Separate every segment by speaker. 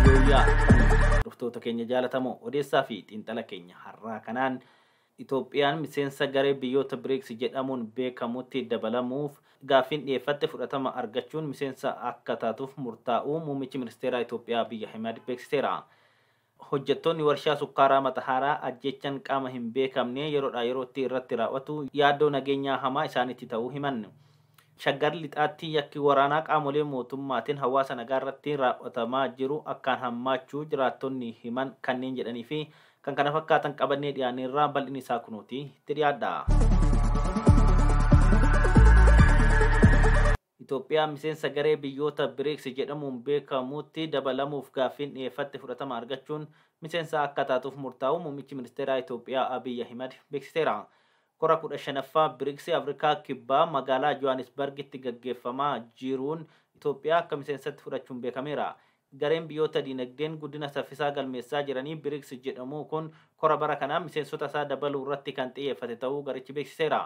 Speaker 1: Yooyyaa hordoftoota keenya jaalatamoo odeessaa fi xiinxala keenya har'aa kanaan Itoophiyaan miseensa garee biyyoota BRICS jedhamuun beekamutti dabalamuuf gaaffiin dhiyeeffatte fudhatama argachuun miseensa akka taatuuf murtaa'uu muummichi ministeeraa Itoophiyaa Abiyyi Ahimad beeksiseera. Hojjettoonni warshaa sukkaaraa Matahaaraa ajjechaan qaama hin beekamne yeroodhaa yerootti irratti raawwatu yaaddoo nageenyaa hamaa isaanitti ta'uu himan. Shaggar lixaatti yakki waraanaa qaamolee mootummaatiin hawaasa nagaa irratti raawwatamaa jiru akkaan hammaachuu jiraattonni himan kanneen jedhanii fi kan kana fakkaatan qabannee dhiyaanneerraa bal'inni isaa kunuuti itti dhiyaadha. Itoophiyaan miseensa garee biyyoota BRICS jedhamuun beekamutti dabalamuuf gaaffiin dhiyeeffatte fudhatama argachuun miseensa akka taatuuf murtaa'u muummichi ministeeraa Itoophiyaa Abiyyi Ahimad beeksiseera. Kora 15ffaa BRICS Afrikaa Kibbaa magaalaa Johannesburgitti gaggeeffamaa jiruun Itoophiyaa akka miseensatti fudhachuun beekameera. Gareen biyyoota diinagdeen guddina saffisaa galmeessaa jiranii BRICS jedhamu kun kora bara kanaa miseensota isaa dabaluu irratti kan xiyyeeffate ta'uu garichi beeksiseera.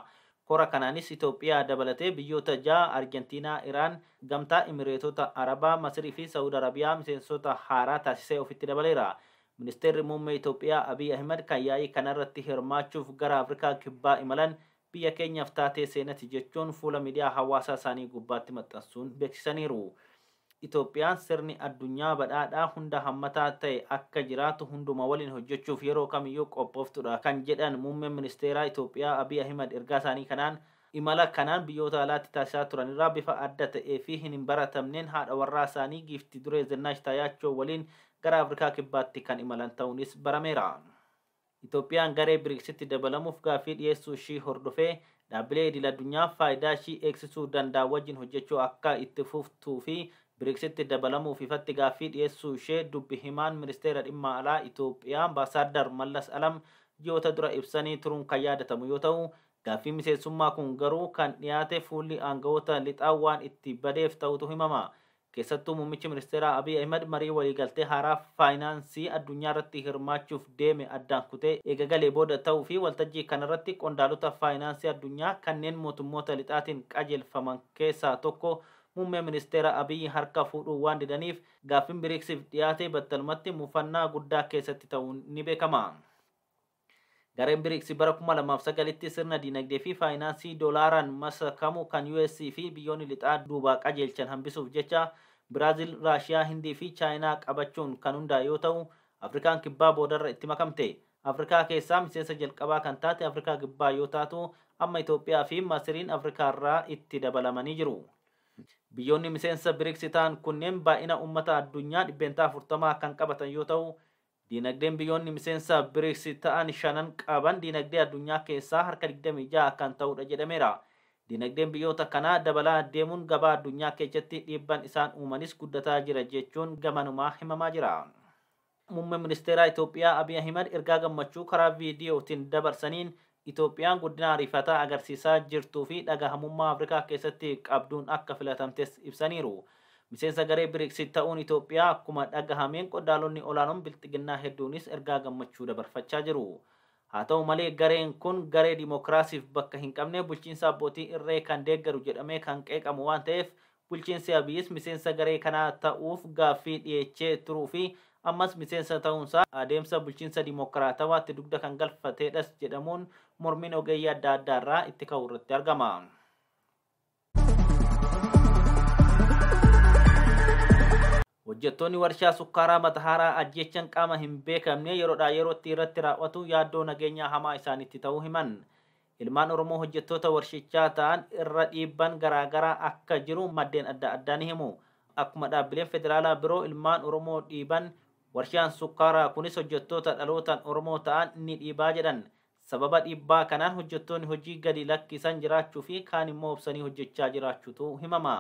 Speaker 1: Kora kanaanis Itoophiyaa dabalatee biyyoota 6 Arjentiinaa, Iraan, Gamtaa Imireetota Arabaa, Masirii fi Saawud Arabiyaa miseensota haaraa taasisee ofitti dabaleera. Ministeerri muummee Itoophiyaa Abiyyi Ahimad kan yaa'ii kanarratti hirmaachuuf gara Afrikaa Kibbaa imalan biyya keenyaaf taatee seenati jechuun fuula miidiyaa hawaasaa isaanii gubbaatti maxxansuun beeksisaniiru. Itoophiyaan sirni addunyaa badhaadhaa hunda hammataa ta'e akka jiraatu hunduma waliin hojjechuuf yeroo kamiyyuu qophooftudha kan jedhan muummeen ministeeraa Itoophiyaa Abiyyi Ahimad ergaa isaanii kanaan imala kanaan biyyoota alaatti taasisaa turanirraa bifa adda ta'ee fi hin baratamneen haadha warraa isaanii giiftii duree Zinnaash Taayaachoo waliin gara Afrikaa Kibbaatti kan imalan ta'uunis barameera. Itoophiyaan garee BRICSitti dabalamuuf gaaffii dhiyeessuu ishii hordofee dhaabbilee idil addunyaa faayidaa ishii eegsisuu danda'an wajjin hojjechuu akka itti fuftuu fi BRICSitti dabalamuuf ifatti gaaffii dhiyeessuu ishee dubbi himaan ministeera dhimma alaa Itoophiyaa Ambaasaadar Mallas Alam ji'oota dura ibsanii turuun kan yaadatamu yoo ta'u gaaffii miseensummaa kun garuu kan dhiyaate fuulli aangawoota lixaa waan itti badeef ta'utu himama. Keessattuu muummichi ministeeraa Abiyyi Ahimad marii waliigaltee haaraa faayinaansii addunyaa irratti hirmaachuuf deeme addaan kutee eega galee booda ta'uu fi waltajjii kanarratti qondaalota faayinaansii addunyaa kanneen mootummoota lixaatiin qajeelfaman keessaa tokko muummee ministeera Abiyyi harka fuudhuu waan didaniif gaaffiin BRICSiif dhiyaate battalumatti mufannaa guddaa keessatti ta'uun ni beekama. Gareen BRICS bara 2009tti sirna diinagdee fi faayinaansii doolaaraan masakamu kan US fi biyyoonni lixaa duubaa qajeelchan hambisuuf jecha Biraazil, Raashiyaa, Hindii fi Chaayinaa qabachuun kan hundaa'e yoo ta'u Afrikaan Kibbaa boodarra itti makamte. Afrikaa keessaa miseensa jalqabaa kan taate Afrikaa Kibbaa yoo taatu amma Itoophiyaa fi Masiriin Afrikaarraa itti dabalamanii jiru. Biyyoonni miseensa BRICS ta'an kunneen baay'ina uummata addunyaa 40% kan qabatan yoo ta'u diinagdeen biyyoonni miseensa BRICS ta'an 5 qaban diinagdee addunyaa keessaa harka 26 kan ta'udha jedhameera. Diinagdeen biyyoota kanaa dabalaa deemuun gabaa addunyaa keessatti dhiibbaan isaan uumanis guddataa jira jechuun gamanumaa himamaa jira. Muummeen ministeeraa Itoophiyaa Abiyyi Ahimad ergaa gammachuu karaa viidiyootiin dabarsaniin Itoophiyaan guddina ariifataa agarsiisaa jirtuu fi dhagahamummaa Afrikaa keessatti qabduun akka filatamtes ibsaniiru. Miseensa garee BRICS ta'uun Itoophiyaa akkuma dhagahameen qondaalonni olaanoon bilxiginnaa hedduunis ergaa gammachuu dabarfachaa jiru. Haa ta'u malee gareen kun garee dimookiraasiif bakka hin qabne bulchiinsa abbootii irree kan deeggaru jedhamee kan qeeqamu waan ta'eef bulchiinsi Abiyyis miseensa garee kanaa ta'uuf gaaffii dhiyeechee turuu fi ammas miseensa ta'uunsaa adeemsa bulchiinsa dimookiraatawaatti dugda kan galfateedhas jedhamuun mormiin ogeeyyii adda addaarraa itti ka'u irratti argama. Hojjettoonni warshaa sukkaaraa Matahaaraa ajjechaan qaama hin beekamne yeroodhaa yerootti irratti raawwatu yaaddoo nageenyaa hamaa isaanitti ta'uu himan. Ilmaan Oromoo hojjettoota warshichaa ta'an irra dhiibban garaagaraa akka jiru maddeen adda addaa ni himu. Akkuma dhaabbileen federaalaa biroo ilmaan Oromoo dhiiban warshaan sukkaaraa kunis hojjettoota dhalootaan Oromoo ta'an ni dhiibaa jedhan. Sababa dhiibbaa kanaan hojjettoonni hojii gadi lakkisan jiraachuu fi kaan immoo obsanii hojjechaa jiraachuutu himama.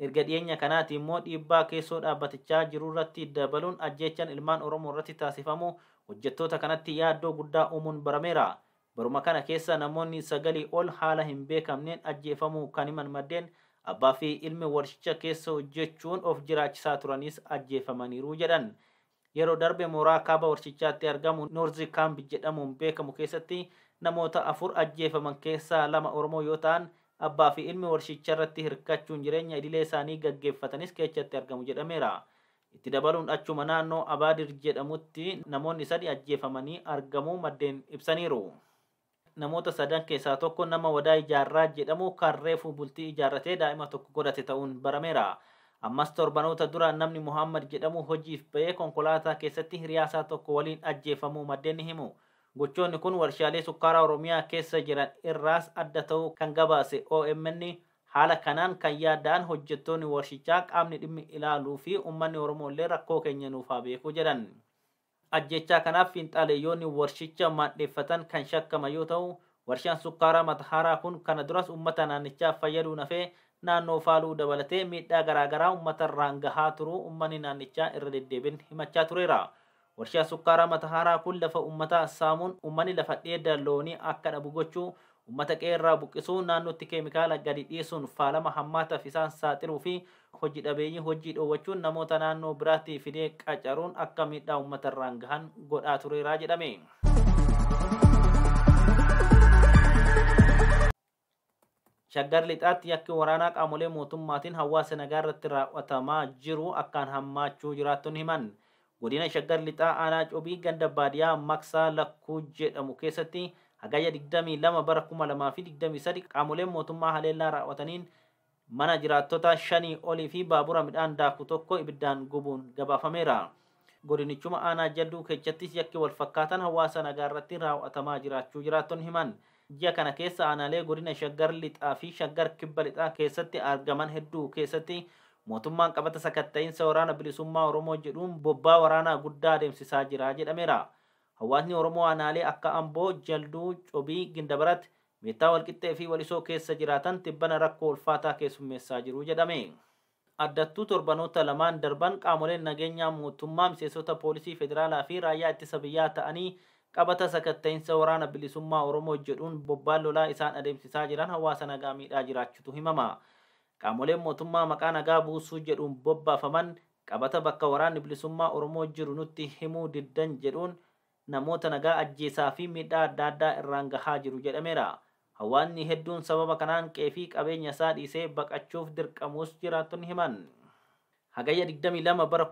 Speaker 1: Erga dhiyeenya kanaati immoo dhiibbaa keessoo dhaabbatichaa jiru irratti dabaluun ajjechaan ilmaan Oromoo irratti taasifamu hojjettoota kanatti yaaddoo guddaa uumuun barameera. Baruma kana keessa namoonni 9 ol haala hin beekamneen ajjeefamuu kan himan maddeen abbaa fi ilmi warshicha keessa hojjechuun of jiraachisaa turanis ajjeefamaniiru jedhan. Yeroo darbe mooraa kaaba warshichaatti argamu Noorzi Kaamp jedhamuun beekamu keessatti namoota 4 ajjeefaman keessaa 2 Oromoo yoo ta'an abbaa fi ilmi warshicha irratti hirkachuun jireenya idilee isaanii gaggeeffatanis keessatti argamu jedhameera. Itti dabaluun achuma naannoo Abaadir jedhamutti namoonni 3 ajjeefamanii argamuu maddeen ibsaniiru. Namoota sadan keessaa tokko nama Wadaa Ijaarraa jedhamu kan reefuu bultii ijaarratee daa'ima tokko godhate ta'uun barameera. Ammas torbanoota dura namni Muhammad jedhamu hojiif ba'ee konkolaataa keessatti hiriyaasaa tokko waliin ajjeefamuu maddeen ni himu. Gochoonni kun warshaalee sukkaaraa Oromiyaa keessa jiran irraas adda ta'uu kan gabaase OMN haala kanaan kan yaadda'an hojjettoonni warshichaa qaamni dhimmi ilaaluu fi uummanni Oromoo illee rakkoo keenya nuuf haa beeku jedhan. Ajjechaa kanaaf fiinxaaleeyyoonni warshicha maadheeffatan kan shakkaman yoo ta'u, warshaan sukkaaraa Matahaaraa kun kana duras uummata naannichaaf fayyaduun hafee naannoo faaluu dabalatee miidhaa garaagaraa uummatarraan gahaa turuu uummanni naannichaa irra deddeebiin himachaa tureera. Warshaan sukkaaraa Matahaaraa kun lafa uummataa saamuun uummanni lafa dheeda loonii akka dhabu gochuu, uummata qeerraa buqqisuu, naannootti keemikaala gadi dhiisuun faalama hammaataaf isaan saaxiluu fi hojii dhabeeyyii hojii dhoowwachuun namoota naannoo biraatti fidee qacaruun akka miidhaa uummatarraan gahan godhaa tureera jedhame. Shaggar Lixaatti yakki waraanaa qaamolee mootummaatiin hawaasa nagaa irratti raawwatamaa jiru akkaan hammaachuu jiraattonni himan. Godina Shaggar Lixaa aanaa Cobii ganda baadiyaa Maksaa Lakkuu jedhamu keessatti hagayya 22 bara 2023 qaamoleen mootummaa haleellaa raawwataniin mana jiraattota 5 olii fi baabura midhaan daaku tokko ibiddaan gubuun gabaafameera. Godinichuma aanaa Jalduu keessattis yakki wal fakkaatan hawaasa nagaa irratti raawwatamaa jiraachuu jiraattonni himan. Ji'a kana keessa aanaalee godina Shaggar Lixaa fi Shaggar Kibba Lixaa keessatti argaman hedduu keessatti mootummaan qabata sakatta'iinsa waraana bilisummaa Oromoo jedhuun bobbaa waraanaa guddaa adeemsisaa jira jedhameera. Hawaasni Oromoo aanaalee akka Amboo, Jalduu, Cobii, Gindabarat, Meettaa Walqixxee fi Walisoo keessa jiraatan tibbana rakkoo ulfaataa keessummeessaa jiru jedhame. Addattuu torbanoota lamaan darban qaamoleen nageenyaa mootummaa miseensota poolisii federaalaa fi raayyaa ittisa biyyaa ta'anii qabata sakatta'iinsa waraana bilisummaa Oromoo jedhuun bobbaan lolaa isaan adeemsisaa jiran hawaasa nagaa miidhaa jiraachuutu himama. Qaamoleen mootummaa maqaa nagaa buusuu jedhuun bobbaafaman qabata bakka waraanni bilisummaa Oromoo jiru nutti himuu diddan jedhuun namoota nagaa ajjeesaa fi miidhaa adda addaa irraan gahaa jiru jedhameera. Hawaasni hedduun sababa kanaan qe'ee fi qabeenya isaa dhiisee baqachuuf dirqamuus jiraattonni himan. Hagayya 22 bara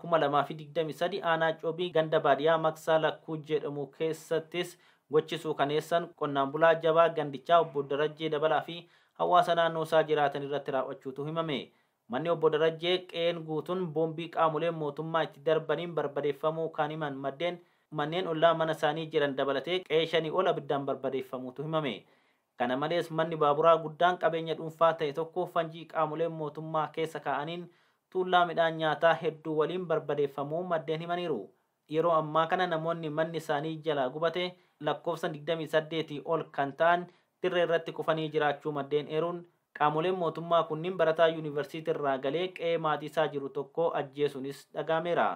Speaker 1: 2023 aanaa Cobii ganda baadiyaa Maksaa Lakkuu jedhamu keessattis gochi suukaneessan qonnaan bulaa jabaa gandichaa obbo Darajjee Dabalaa fi hawaasa naannoo isaa jiraatan irratti raawwachuutu himame. Manni obbo Darajjee qe'een guutuun boombii qaamoleen mootummaa itti darbaniin barbadeeffamuu kan himan maddeen manneen ollaa mana isaanii jiran dabalatee qe'ee 5 ol abiddaan barbadeeffamuutu himame. Kana malees manni baaburaa guddaan qabeenya dhuunfaa ta'e tokko fanjii qaamoleen mootummaa keessa kaa'aniin tuullaa midhaan nyaataa hedduu waliin barbadeeffamuu maddeen himaniiru. Yeroo ammaa kana namoonni manni isaanii jalaa gubate lakkoofsa 28 ol kan ta'an dirree irratti kufanii jiraachuu maddeen eeruun qaamoleen mootummaa kunniin barataa yuunivarsiitii irraa galee qe'ee maatii isaa jiru tokko ajjeesuunis dhagahameera.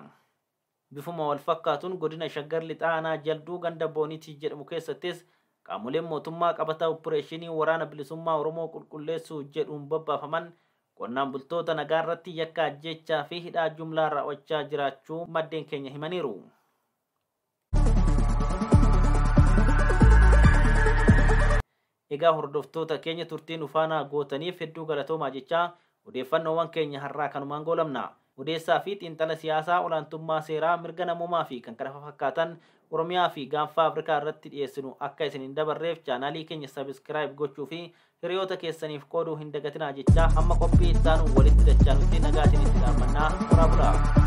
Speaker 1: Bifuma wal fakkaatuun godina Shaggar Lixaa aanaa Jalduu ganda Boonitii jedhamu keessattis qaamoleen mootummaa qabata opereeshinii waraana bilisummaa Oromoo qulqulleessuu jedhuun bobbaafaman qonnaan bultoota nagaa irratti yakka ajjeechaa fi hidhaa jumlaa raawwachaa jiraachuu maddeen keenya himaniiru. Egaa hordoftoota keenya turtiin ufaanaa gootaniif hedduu galatoomaa jechaa odeeffannoowwan keenya har'aa kanumaan goolamna. Odeessaa fi xiinxala siyaasaa olaantummaa seeraa mirga namoomaa fi kan kana fakkaatan Oromiyaa fi gaanfa Afrikaa irratti dhiyeessinu akka isin hin dabarreef chaanaalii keenya sabiskiraayib gochuu fi hiriyoota keessaniif qooduu hin dagatinaa jechaa hamma qophii itti aanu walitti dachaanutti nagaa isinitti dhaammannaa horaa bulaa.